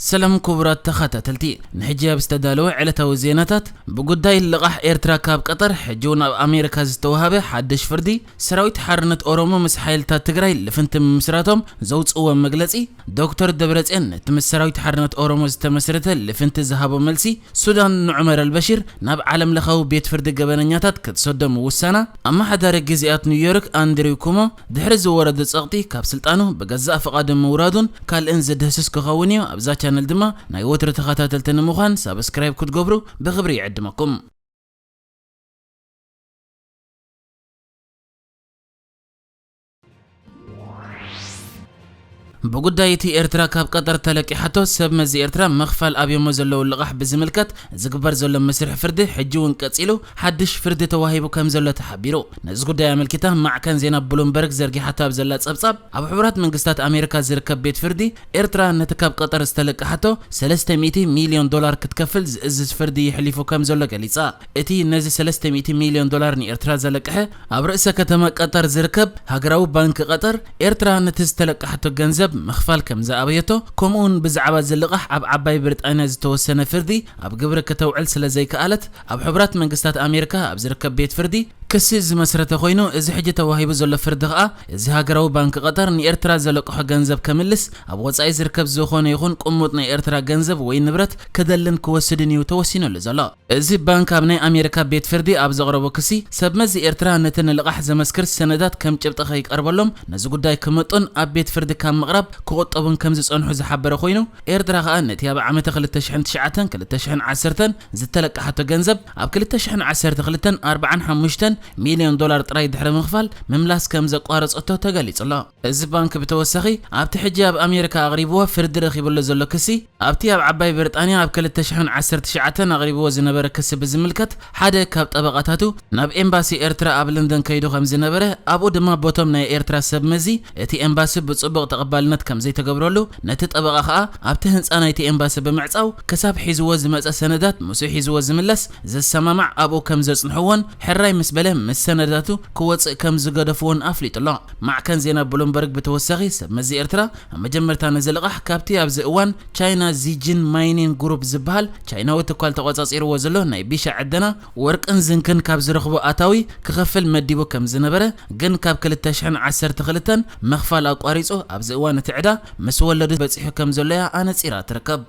ሰላም ክቡራት ተኸታተልቲ፣ ንሕጂ ኣብ ዝተዳለወ ዕለታዊ ዜናታት፣ ብጉዳይ ልቓሕ ኤርትራ ካብ ቀጠር፣ ሕጂ እውን ኣብ ኣሜሪካ ዝተዋሃበ ሓድሽ ፍርዲ፣ ሰራዊት ሓርነት ኦሮሞ ምስ ሓይልታት ትግራይ ልፍንቲ ምምስራቶም ዘውፅእዎ መግለፂ፣ ዶክተር ደብረፅዮን ነቲ ምስ ሰራዊት ሓርነት ኦሮሞ ዝተመስረተ ልፍንቲ ዝሃቦ መልሲ፣ ሱዳን ንዑመር ኣልበሺር ናብ ዓለም ለኻዊ ቤት ፍርዲ ገበነኛታት ክትሰዶ ምውሳና፣ ኣመሓዳሪ ግዜያት ኒውዮርክ ኣንድሪው ኩሞ ድሕሪ ዝወረዶ ጸቕጢ ካብ ስልጣኑ ብገዛእ ፍቓዱ ምውራዱን ካልእን ዝድህስስ ክኸውን እዩ። ኣብዛ ቻነል ድማ ናይ ወትሩ ተኸታተልቲ ንምዃን ሳብስክራይብ ክትገብሩ ብኽብሪ ይዕድመኩም። ብጉዳይ እቲ ኤርትራ ካብ ቀጠር ተለቂሓቶ ሰብ መዚ ኤርትራ ምኽፋል ኣብዮሞ ዘለዉ ልቓሕ ብዝምልከት ዝግበር ዘሎ መስርሕ ፍርዲ ሕጂ እውን ቀጺሉ ሓድሽ ፍርዲ ተዋሂቡ ከም ዘሎ ተሓቢሩ። ነዚ ጉዳይ ኣመልኪታ ማዕከን ዜና ብሉምበርግ ዘርጊሓቶ ኣብ ዘላ ጸብጻብ፣ ኣብ ሕቡራት መንግስታት ኣሜሪካ ዝርከብ ቤት ፍርዲ ኤርትራ ነቲ ካብ ቀጠር ዝተለቀሓቶ ሰለስተ ሚእቲ ሚልዮን ዶላር ክትከፍል ዝእዝዝ ፍርዲ የሕሊፉ ከም ዘሎ ገሊጻ። እቲ ነዚ ሰለስተ ሚእቲ ሚልዮን ዶላር ንኤርትራ ዘለቀሐ ኣብ ርእሰ ከተማ ቀጠር ዝርከብ ሃገራዊ ባንክ ቀጠር፣ ኤርትራ ነቲ ዝተለቀሓቶ ገንዘብ ምኽፋል ከም ዝኣበየቶ፣ ከምኡውን ብዛዕባ እዚ ልቓሕ ኣብ ዓባይ ብሪጣንያ ዝተወሰነ ፍርዲ ኣብ ግብሪ ከተውዕል ስለ ዘይከኣለት፣ ኣብ ሕቡራት መንግስታት ኣሜሪካ ኣብ ዝርከብ ቤት ፍርዲ ክሲ ዝመስረተ ኮይኑ፣ እዚ ሕጂ ተዋሂቡ ዘሎ ፍርዲ ከኣ፣ እዚ ሃገራዊ ባንክ ቀጠር ንኤርትራ ዘለቅሖ ገንዘብ ከምልስ፣ ኣብ ወጻኢ ዝርከብ ዝኾነ ይኹን ቅሙጥ ናይ ኤርትራ ገንዘብ ወይ ንብረት ክደልን ክወስድን እዩ ተወሲኑሉ ዘሎ። እዚ ባንክ ኣብ ናይ ኣሜሪካ ቤት ፍርዲ ኣብ ዘቕረቦ ክሲ፣ ሰብ መዚ ኤርትራ ነቲ ንልቓሕ ዘመስክር ሰነዳት ከም ጭብጢ ከይቀርበሎም፣ ነዚ ጉዳይ ክመጡን ኣብ ቤት ፍርዲ ካብ ምቕራብ ክቑጠቡን ከም ዝጸንሑ ዝሓበረ ኮይኑ፣ ኤርትራ ከኣ ነቲ ኣብ ዓመተ ክልተ ሽሕን ትሽዓተን ክልተ ሽሕን ዓሰርተን ዝተለቀሓቶ ገንዘብ፣ ኣብ ክልተ ሽሕን ዓሰርተ ክልተን ኣርባዓን ሓሙሽተን ሚልዮን ዶላር ጥራይ ድሕሪ ምኽፋል ምምላስ ከም ዘቋረጸቶ ተገሊጹ ኣሎ። እዚ ባንክ ብተወሳኺ፣ ኣብቲ ሕጂ ኣብ ኣሜሪካ ኣቕሪብዎ ፍርዲ ረኺብሉ ዘሎ ክሲ፣ ኣብቲ ኣብ ዓባይ ብሪጣንያ ኣብ ክልተ ሽሕን ዓሰርተ ትሽዓተን ኣቕሪብዎ ዝነበረ ክሲ ብዝምልከት፣ ሓደ ካብ ጠበቓታቱ ናብ ኤምባሲ ኤርትራ ኣብ ለንደን ከይዱ ከም ዝነበረ፣ ኣብኡ ድማ ቦቶም ናይ ኤርትራ ሰብ መዚ እቲ ኤምባሲ ብጽቡቕ ተቐባልነት ከም ዘይተገብረሉ፣ ነቲ ጠበቓ ከኣ ኣብቲ ህንጻ ናይቲ ኤምባሲ ብምዕጻው፣ ክሳብ ሒዝዎ ዝመጸ ሰነዳት ምስኡ ሒዝዎ ዝምለስ ዘሰማማዕ ኣብኡ ከም ዘጽንሕዎን፣ ሕራይ ምስ በለ ምስ ሰነዳቱ ክወጽእ ከም ዝገደፍዎን ኣፍሊጡ ኣሎ። ማዕከን ዜና ብሉምበርግ ብተወሳኺ፣ ሰብ መዚ ኤርትራ ኣብ መጀመርታ ነዚ ልቓሕ ካብቲ ኣብዚ እዋን ቻይና ዚጂን ማይኒንግ ግሩፕ ዝበሃል ቻይናዊ ትኳል ተቖጻጺርዎ ዘሎ ናይ ቢሻ ዕደና፣ ወርቅን ዝንክን ካብ ዝረኽቦ ኣታዊ ክኸፍል መዲቡ ከም ዝነበረ፣ ግን ካብ ክልተ ሽሕን ዓሰርተ ክልተን ምኽፋል ኣቋሪጹ፣ ኣብዚ እዋን እቲ ዕዳ ምስ ወለዱ በጺሑ ከም ዘሎ እያ ኣነጺራ ትርከብ።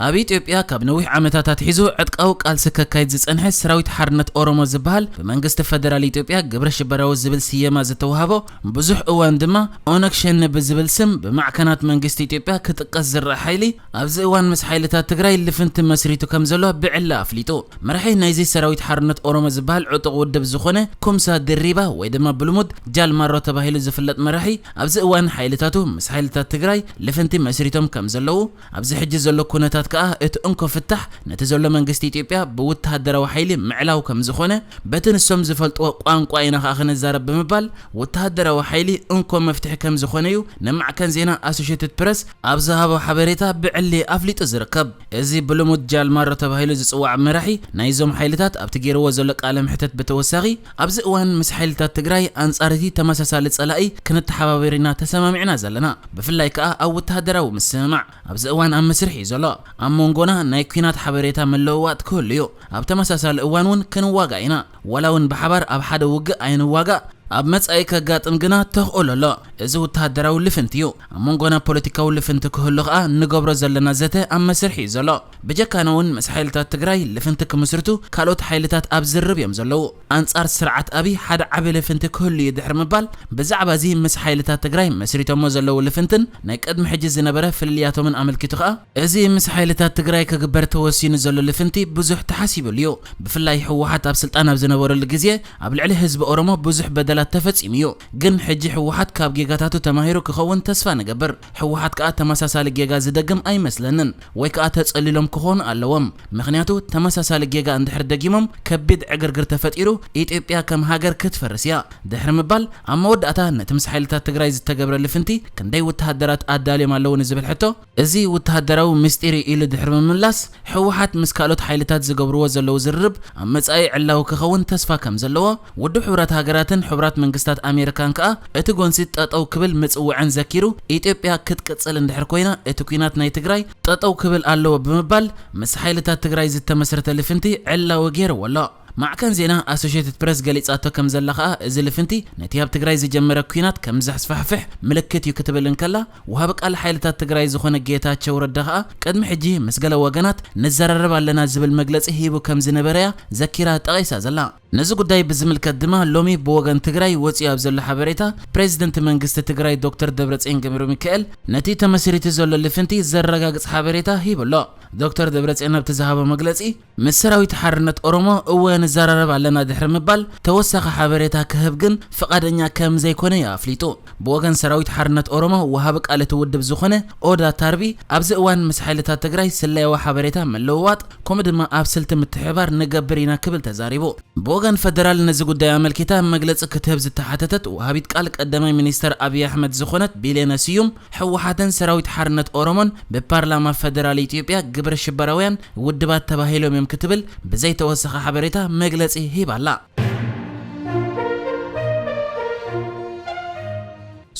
ኣብ ኢትዮጵያ ካብ ነዊሕ ዓመታት ኣትሒዙ ዕጥቃዊ ቃልሲ ከካይድ ዝጸንሐ ሰራዊት ሓርነት ኦሮሞ ዝበሃል፣ ብመንግስቲ ፈደራል ኢትዮጵያ ግብረ ሽበራዊ ዝብል ስየማ ዝተዋህቦ፣ ብዙሕ እዋን ድማ ኦነግ ሸኔ ብዝብል ስም ብማዕከናት መንግስቲ ኢትዮጵያ ክጥቀስ ዝረአ ሓይሊ፣ ኣብዚ እዋን ምስ ሓይልታት ትግራይ ልፍንቲ መስሪቱ ከም ዘሎ ብዕሊ ኣፍሊጡ። መራሒ ናይዚ ሰራዊት ሓርነት ኦሮሞ ዝበሃል ዕጡቕ ውድብ ዝኾነ ኩምሳ ድሪባ ወይ ድማ ብልሙድ ጃል ማሮ ተባሂሉ ዝፍለጥ መራሒ፣ ኣብዚ እዋን ሓይልታቱ ምስ ሓይልታት ትግራይ ልፍንቲ መስሪቶም ከም ዘለዉ፣ ኣብዚ ሕጂ ዘሎ ኩነታት ከኣ እቲ እንኮ ፍታሕ ነቲ ዘሎ መንግስቲ ኢትዮጵያ ብወተሃደራዊ ሓይሊ ምዕላው ከም ዝኾነ፣ በቲ ንሶም ዝፈልጥዎ ቋንቋ ኢና ከኣ ክንዛረብ ብምባል፣ ወተሃደራዊ ሓይሊ እንኮ መፍትሒ ከም ዝኾነ እዩ ንማዕከን ዜና ኣሶሼትድ ፕረስ ኣብ ዝሃቦ ሓበሬታ ብዕሊ ኣፍሊጡ ዝርከብ። እዚ ብልሙድ ጃል ማሮ ተባሂሉ ዝጽዋዕ መራሒ ናይዞም ሓይልታት ኣብቲ ገይርዎ ዘሎ ቃለ ምሕተት ብተወሳኺ፣ ኣብዚ እዋን ምስ ሓይልታት ትግራይ ኣንጻር እቲ ተመሳሳሊ ጸላኢ ክንተሓባበር ኢና ተሰማሚዕና ዘለና። ብፍላይ ከኣ ኣብ ወተሃደራዊ ምስምማዕ ኣብዚ እዋን ኣብ መስርሕ እዩ ዘሎ። ኣብ መንጎና ናይ ኲናት ሓበሬታ ምልውዋጥ ክህሉ እዩ። ኣብ ተመሳሳሊ እዋን እውን ክንዋጋእ ኢና። ዋላ እውን ብሓባር ኣብ ሓደ ውግእ ኣይንዋጋእ፣ ኣብ መጻኢ ከጋጥም ግና ተኽእሎ ኣሎ። እዚ ወተሃደራዊ ልፍንቲ እዩ። ኣብ መንጎና ፖለቲካዊ ልፍንቲ ክህሉ ከኣ ንገብሮ ዘለና ዘተ ኣብ መስርሕ እዩ ዘሎ። ብጀካና እውን ምስ ሓይልታት ትግራይ ልፍንቲ ክምስርቱ ካልኦት ሓይልታት ኣብ ዝርርብ እዮም ዘለዉ። ኣንጻር ስርዓት ኣብይ ሓደ ዓቢ ልፍንቲ ክህሉ እዩ ድሕሪ ምባል፣ ብዛዕባ እዚ ምስ ሓይልታት ትግራይ መስሪቶሞ ዘለዉ ልፍንትን ናይ ቅድሚ ሕጂ ዝነበረ ፍልልያቶምን ኣመልኪቱ ከኣ፣ እዚ ምስ ሓይልታት ትግራይ ክግበር ተወሲኑ ዘሎ ልፍንቲ ብዙሕ ተሓሲቡሉ እዩ። ብፍላይ ህወሓት ኣብ ስልጣን ኣብ ዝነበረሉ ግዜ ኣብ ልዕሊ ህዝቢ ኦሮሞ ብዙሕ በደላት ተፈጺሙ እዩ። ግን ሕጂ ህወሓት ካብ ጌጋታቱ ተማሂሩ ክኸውን ተስፋ ንገብር። ህወሓት ከኣ ተመሳሳሊ ጌጋ ዝደግም ኣይመስለንን። ወይ ከኣ ተጸሊሎም ክኾኑ ኣለዎም። ምኽንያቱ ተመሳሳሊ ጌጋ እንድሕር ደጊሞም ከቢድ ዕግርግር ተፈጢሩ ኢትዮጵያ ከም ሃገር ክትፈርስ እያ። ድሕሪ ምባል ኣብ መወዳእታ ነቲ ምስ ሓይልታት ትግራይ ዝተገብረ ልፍንቲ ክንደይ ወተሃደራት ኣዳልዮም ኣለዉ ንዝብል ሕቶ፣ እዚ ወተሃደራዊ ምስጢር እዩ ኢሉ ድሕሪ ምምላስ፣ ህወሓት ምስ ካልኦት ሓይልታት ዝገብርዎ ዘለዉ ዝርርብ ኣብ መጻኢ ዕላዊ ክኸውን ተስፋ ከም ዘለዎ፣ ውድብ ሕቡራት ሃገራትን ሕቡራት ሕቡራት መንግስታት ኣሜሪካን ከኣ እቲ ጎንፂ ጠጠው ክብል ምፅውዐን ዘኪሩ፣ ኢትዮጵያ ክትቅፅል እንድሕር ኮይና እቲ ኲናት ናይ ትግራይ ጠጠው ክብል ኣለዎ ብምባል ምስ ሓይልታት ትግራይ ዝተመስረተ ልፍንቲ ዕላዊ ገይርዎ ኣሎ። ማዕከን ዜና ኣሶሼትድ ፕረስ ገሊጻቶ ከም ዘላ ከኣ፣ እዚ ልፍንቲ ነቲ ኣብ ትግራይ ዝጀመረ ኲናት ከም ዘስፋሕፍሕ ምልክት እዩ ክትብል እንከላ፣ ወሃቢ ቃል ሓይልታት ትግራይ ዝኾነ ጌታቸው ረዳ ከኣ፣ ቅድሚ ሕጂ ምስ ገለ ወገናት ንዘራረብ ኣለና ዝብል መግለጺ ሂቡ ከም ዝነበረ እያ ዘኪራ ጠቒሳ ዘላ። ነዚ ጉዳይ ብዝምልከት ድማ፣ ሎሚ ብወገን ትግራይ ወጺኡ ኣብ ዘሎ ሓበሬታ፣ ፕሬዚደንት መንግስቲ ትግራይ ዶክተር ደብረጽዮን ገብረ ሚካኤል ነቲ ተመስሪቱ ዘሎ ልፍንቲ ዘረጋግጽ ሓበሬታ ሂቡ ኣሎ። ዶክተር ደብረጽዮን ኣብቲ ዝሃቦ መግለጺ፣ ምስ ሰራዊት ሓርነት ኦሮሞ እወ ንዘራረብ ኣለና ድሕሪ ምባል፣ ተወሳኺ ሓበሬታ ክህብ ግን ፍቓደኛ ከም ዘይኮነ እዩ ኣፍሊጡ። ብወገን ሰራዊት ሓርነት ኦሮሞ፣ ወሃቢ ቃል እቲ ውድብ ዝኾነ ኦዳ ታርቢ፣ ኣብዚ እዋን ምስ ሓይልታት ትግራይ ስለያዊ ሓበሬታ ምልውዋጥ፣ ከምኡ ድማ ኣብ ስልቲ ምትሕብባር ንገብር ኢና ክብል ተዛሪቡ። ብወገን ፈደራል ነዚ ጉዳይ ኣመልኪታ መግለጺ ክትህብ ዝተሓተተት ወሃቢት ቃል ቀዳማይ ሚኒስተር ኣብይ ኣሕመድ ዝኾነት ቢሌነ ስዩም፣ ህወሓትን ሰራዊት ሓርነት ኦሮሞን ብፓርላማ ፈደራል ኢትዮጵያ ግብረ ሽበራውያን ውድባት ተባሂሎም እዮም ክትብል ብዘይተወሰኸ ሓበሬታ መግለጺ ሂባ ኣላ።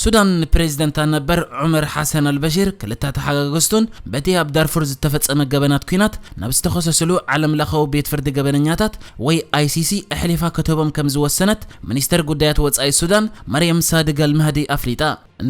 ሱዳን ንፕሬዚደንታ ነበር ዑመር ሓሰን ኣልበሺር፣ ክልተ ተሓጋገዝቱን በቲ ኣብ ዳርፉር ዝተፈጸመ ገበናት ኲናት ናብ ዝተኸሰስሉ ዓለም ለኻዊ ቤት ፍርዲ ገበነኛታት ወይ ኣይሲሲ ኣሕሊፋ ክትህቦም ከም ዝወሰነት ሚኒስተር ጉዳያት ወጻኢ ሱዳን መርየም ሳድግ ኣልማህዲ ኣፍሊጣ።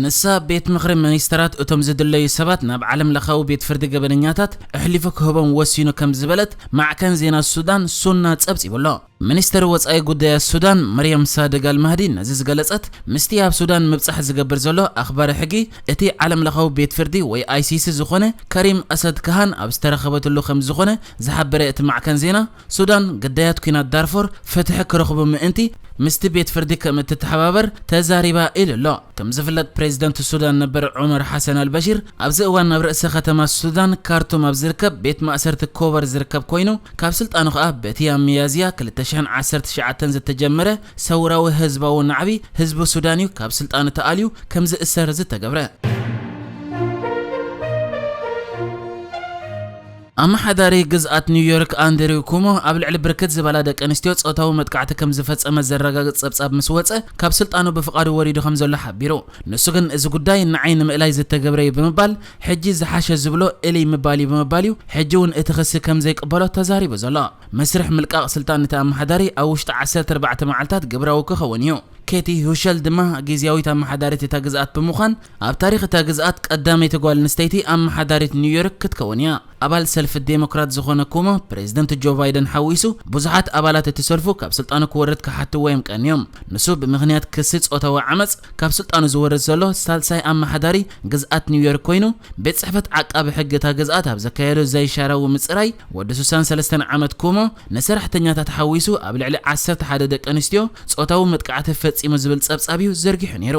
ንሳ፣ ቤት ምኽሪ ሚኒስተራት እቶም ዝድለዩ ሰባት ናብ ዓለም ለኻዊ ቤት ፍርዲ ገበነኛታት ኣሕሊፉ ክህቦም ወሲኑ ከም ዝበለት ማዕከን ዜና ሱዳን ሱና ጸብጺቡ ኣሎ። ሚኒስተር ወጻኢ ጉዳያት ሱዳን መርየም ሳድግ ኣልማህዲ ነዚ ዝገለጸት፣ ምስቲ ኣብ ሱዳን ምብጻሕ ዝገብር ዘሎ ኣኽባሪ ሕጊ እቲ ዓለም ለኻዊ ቤት ፍርዲ ወይ ኣይሲሲ ዝኾነ ከሪም ኣሰድ ካሃን ኣብ ዝተረኸበትሉ ከም ዝኾነ ዝሓበረ እቲ ማዕከን ዜና፣ ሱዳን ግዳያት ኲናት ዳርፎር ፍትሒ ክረኽቡ ምእንቲ ምስቲ ቤት ፍርዲ ከም እትተሓባበር ተዛሪባ ኢሉ ኣሎ። ከም ዝፍለጥ፣ ፕሬዚደንት ሱዳን ነበር ዑመር ሓሰን ኣልበሺር ኣብዚ እዋን ኣብ ርእሰ ከተማ ሱዳን ካርቱም ኣብ ዝርከብ ቤት ማእሰርቲ ኮበር ዝርከብ ኮይኑ፣ ካብ ስልጣኑ ከኣ በቲ ኣብ ሚያዝያ ክልተ ሽሕን ዓሰርተ ትሽዓተን ዝተጀመረ ሰውራዊ ህዝባዊ ናዕቢ ህዝቢ ሱዳን እዩ ካብ ስልጣኑ ተኣልዩ ከም ዝእሰር ዝተገብረ። ኣመሓዳሪ ግዝኣት ኒውዮርክ ኣንድሪው ኩሞ ኣብ ልዕሊ ብርክት ዝበላ ደቂ ኣንስትዮ ጾታዊ መጥቃዕቲ ከም ዝፈጸመ ዘረጋግጽ ጸብጻብ ምስ ወጸ፣ ካብ ስልጣኑ ብፍቓዱ ወሪዱ ከም ዘሎ ሓቢሩ። ንሱ ግን፣ እዚ ጉዳይ ንዓይ ንምእላይ ዝተገብረ እዩ ብምባል፣ ሕጂ ዝሓሸ ዝብሎ እልይ ምባል እዩ ብምባል እዩ ሕጂ እውን እቲ ክሲ ከም ዘይቅበሎ ተዛሪቡ ዘሎ። መስርሕ ምልቃቕ ስልጣን እቲ ኣመሓዳሪ ኣብ ውሽጢ ዓሰርተ ኣርባዕተ መዓልታት ግብራዊ ክኸውን እዩ። ኬቲ ሁሸል ድማ ግዝያዊት ኣመሓዳሪት እታ ግዝኣት ብምዃን፣ ኣብ ታሪኽ እታ ግዝኣት ቀዳመይቲ ጓል ኣንስተይቲ ኣመሓዳሪት ኒውዮርክ ክትከውን እያ። ኣባል ሰልፊ ዴሞክራት ዝኾነ ኩሞ፣ ፕሬዚደንት ጆ ባይደን ሓዊሱ ብዙሓት ኣባላት እቲ ሰልፉ ካብ ስልጣኑ ክወርድ ክሓትዎ እዮም ቀንዮም። ንሱ ብምኽንያት ክሲ ጾታዊ ዓመጽ ካብ ስልጣኑ ዝወርድ ዘሎ ሳልሳይ ኣመሓዳሪ ግዝኣት ኒውዮርክ ኮይኑ፣ ቤት ጽሕፈት ዓቃቢ ሕጊ እታ ግዝኣት ኣብ ዘካየዶ ዘይሻራዊ ምጽራይ፣ ወዲ ሱሳን ሰለስተን ዓመት ኩሞ ንሰራሕተኛታት ሓዊሱ ኣብ ልዕሊ ዓሰርተ ሓደ ደቂ ኣንስትዮ ጾታዊ መጥቃዕቲ ፈጺሙ ዝብል ጸብጻብ እዩ ዘርጊሑ ነይሩ።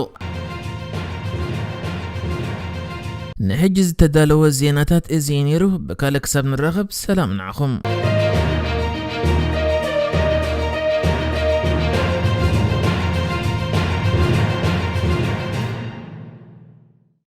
ንሕጂ ዝተዳለወ ዜናታት እዚ እዩ ነይሩ። ብካልእ ክሳብ ንራኸብ፣ ሰላም ንዓኹም።